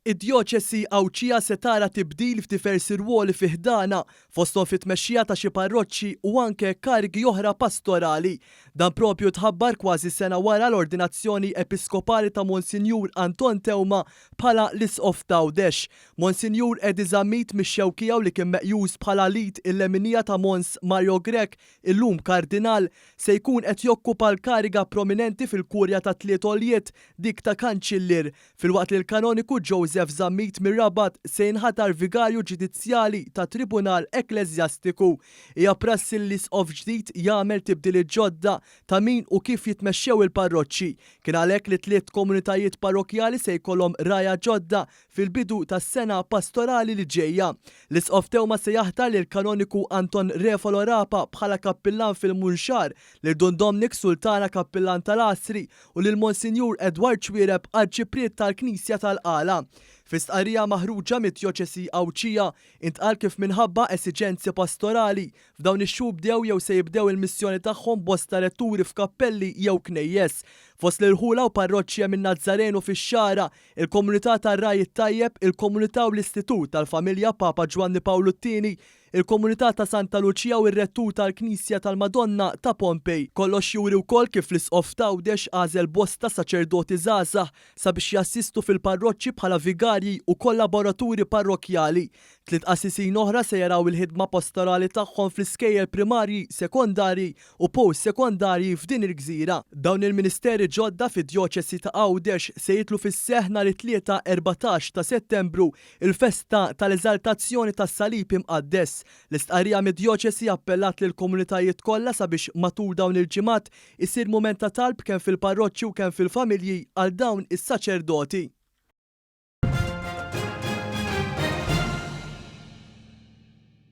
Id-djoċesi Għawdxija se tara tibdil f'diversi rwoli fi ħdanha, fosthom fit-tmexxija ta' xi parroċċi u anke karigi oħra pastorali. Dan proprju tħabbar kważi sena wara l-ordinazzjoni episkopali ta' Monsinjur Anton Teuma bħala l-Isqof t'Għawdex. Monsinjur Eddie Zammit mix-Xewkija u li kien meqjus bħala l-id il-leminija ta' Mons Mario Grech, illum Kardinal, se jkun qed jokkupa l-kariga prominenti fil-Kurja tat-Tliet Għoljiet, dik ta' Kanċillier. Filwaqt li l-Kanoniku Joseph Zammit mir-Rabat se jinħatar Vigarju Ġudizzjali tat-Tribunal Ekkleżjastiku. Hija prassi li l-Isqof ġdid jagħmel tibdiliet ġodda ta' min u kif jitmexxew il-parroċċi. Kien għalhekk li tliet komunitajiet parrokkjali se jkollhom rgħajja ġodda fil-bidu tas-sena pastorali li ġejja. L-Isqof Teuma se jaħtar lill-Kanoniku Anton Refalo Rapa bħala kappillan fil-Munxar, lil Dun Domnic Sultana kappillan tal-Għasri u lil Monsinjur Edward Xuereb Arċipriet tal-Knisja tal-Qala. Fi stqarrija maħruġa mid-Djoċesi Għawdxija, intqal kif minħabba esiġenzi pastorali, f'dawn ix-xhur bdew jew se jibdew il-missjoni tagħhom bosta retturi f'kappelli jew knejjes. Fost l-irħula u parroċċi hemm in-Nazzarenu fix-Xagħra, il-Komunità tar-Ragħaj it-Tajjeb, il-Komunità u l-Istitut tal-Familja Papa Ġwanni Pawlu t-Tieni, il-komunità ta' Santa Luċija u r-rettur tal-Knisja tal-Madonna ta' Pompej. Kollox juri wkoll kif l-Isqof t'Għawdex għażel bosta saċerdoti żgħażagħ sabiex jassistu fil-parroċċi bħala vigarji u kollaboraturi parrokkjali. Tliet qassisin oħra se jaraw il-ħidma pastorali tagħhom fl-iskejjel primarji, sekondarji u post-sekondarji f'din il-gżira. Dawn il-ministeri ġodda fid-Djoċesi ta' Għawdex se jidħlu fis-seħħ nhar it-Tlieta 14 ta' Settembru, il-festa tal-Eżaltazzjoni tas-Salib Imqaddes. L-istqarrija mid-Djoċesi appellat lill-komunitajiet kollha sabiex matul dawn il-ġimgħat isir mument ta' talb kemm fil-parroċċi u kemm fil-familji għal dawn is-saċerdoti.